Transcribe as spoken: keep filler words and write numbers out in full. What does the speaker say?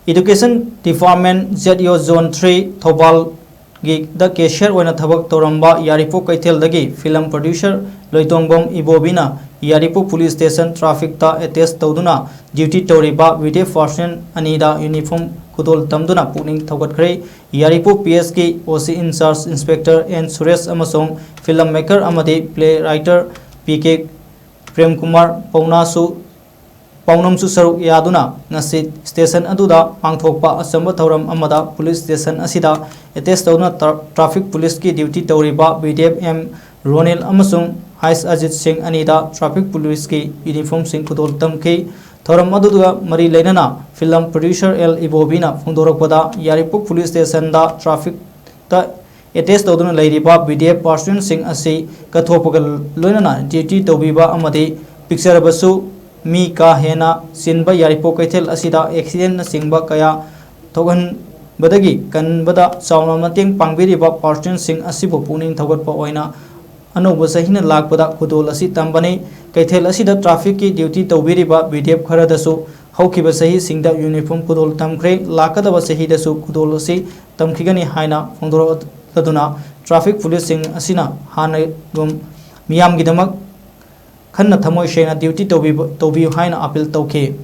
Education Department, Z O Zone three, ꯊꯧꯕꯥꯜꯒꯤ ꯗ cashier ꯑꯣꯏꯅ ꯊꯕꯛ ꯇꯧꯔꯝꯕ ꯌꯥꯏꯔꯤꯄꯣꯛ ꯀꯩꯊꯦꯜꯗꯒꯤ film producer ꯂꯣꯏꯇꯣꯡꯕꯝ ꯏꯕꯣꯕꯤꯅ ꯌꯥꯏꯔꯤꯄꯣꯛ police station trafficꯇ attach ꯇꯧꯗꯨꯅ duty ꯇꯧꯔꯤꯕ B D F personnel ꯑꯅꯤꯗ uniform ꯈꯨꯗꯣꯜ ꯇꯝꯗꯨꯅ ꯄꯨꯛꯅꯤꯡ ꯊꯧꯒꯠꯈ꯭ꯔꯦ꯫ ꯌꯥꯏꯔꯤꯄꯣꯛ P S ꯀꯤ O C in charge Inspector N Suresh ꯑꯃꯁꯨꯡ film maker ꯑꯃꯗꯤ play writer P K Premkumar ꯄꯥꯎꯅꯥꯁꯨ, ꯄꯥꯎꯅꯝꯁꯨ ꯁꯔꯨꯛ ꯌꯥꯗꯨꯅ ꯉꯁꯤ station ꯑꯗꯨꯗ ꯄꯥꯡꯊꯣꯛꯄ ꯑꯆꯝꯕ ꯊꯧꯔꯝ ꯑꯃꯗ police station ꯑꯁꯤꯗ attach ꯇꯧꯗꯨꯅ tra-, traffic policeꯀꯤ duty ꯇꯧꯔꯤꯕ B D F M ꯔꯣꯅꯤꯜ ꯑꯃꯁꯨꯡ ꯍꯥꯏꯁ ꯑꯖꯤꯠ ꯁꯤꯡ ꯑꯅꯤꯗ traffic policeꯀꯤ uniformꯁꯤꯡ ꯈꯨꯗꯣꯜ ꯇꯝꯈꯤ꯫ ꯊꯧꯔꯝ ꯑꯗꯨꯒ ꯃꯔꯤ ꯂꯩꯅꯅ film producer L ꯏꯕꯣꯕꯤꯅ ꯐꯣꯡꯗꯣꯔꯛꯄꯗ, ꯌꯥꯏꯔꯤꯄꯣꯛ police stationꯗ trafficꯇ attach ꯇꯧꯗꯨꯅ ꯂꯩꯔꯤꯕ B D F personnelꯁꯤꯡ ꯑꯁꯤ ꯀꯠꯊꯣꯛꯄꯒ ꯂꯣꯏꯅꯅ duty ꯇꯧꯕꯤꯕ ꯑꯃꯗꯤ ꯄꯤꯛꯆꯔꯕꯁꯨ ꯃꯤ ꯀꯥ ꯍꯦꯟꯅ ꯆꯤꯟꯕ ꯌꯥꯏꯔꯤꯄꯣꯛ ꯀꯩꯊꯦꯜ ꯑꯁꯤꯗ accidentꯅꯆꯤꯡꯕ ꯀꯌꯥ ꯊꯣꯛꯍꯟꯕꯗꯒꯤ ꯀꯟꯕꯗ ꯆꯥꯎꯅ ꯃꯇꯦꯡ ꯄꯥꯡꯕꯤꯔꯤꯕ personnelꯁꯤꯡ ꯑꯁꯤꯕꯨ ꯄꯨꯛꯅꯤꯡ ꯊꯧꯒꯠꯄ ꯑꯣꯏꯅ ꯑꯅꯧꯕ ꯆꯍꯤꯅ ꯂꯥꯛꯄꯗ ꯈꯨꯗꯣꯜ ꯑꯁꯤ ꯇꯝꯕꯅꯤ꯫ ꯀꯩꯊꯦꯜ ꯑꯁꯤꯗ trafficꯀꯤ duty ꯇꯧꯕꯤꯔꯤꯕ B D F ꯈꯔꯗꯁꯨ ꯍꯧꯈꯤꯕ ꯆꯍꯤꯁꯤꯡꯗ uniform ꯈꯨꯗꯣꯜ ꯇꯝꯈ꯭ꯔꯦ꯫ ꯂꯥꯛꯀꯗꯕ ꯆꯍꯤꯗꯁꯨ ꯈꯨꯗꯣꯜ ꯑꯁꯤ ꯇꯝꯈꯤꯒꯅꯤ ꯍꯥꯏꯅ ꯐꯣꯡꯗꯣꯔꯛꯂꯗꯨꯅ, traffic policeꯁꯤꯡ ꯑꯁꯤꯅ ꯍꯥꯟꯅꯒꯨꯝ ꯃꯤꯌꯥꯝꯒꯤꯗꯃꯛ ꯈꯟꯅ ꯊꯃꯣꯏ ꯁꯦꯡꯅ duty ꯇꯧꯕꯤꯕ, ꯇꯧꯕꯤꯌꯨ ꯍꯥꯏꯅ appeal ꯇꯧꯈꯤ꯫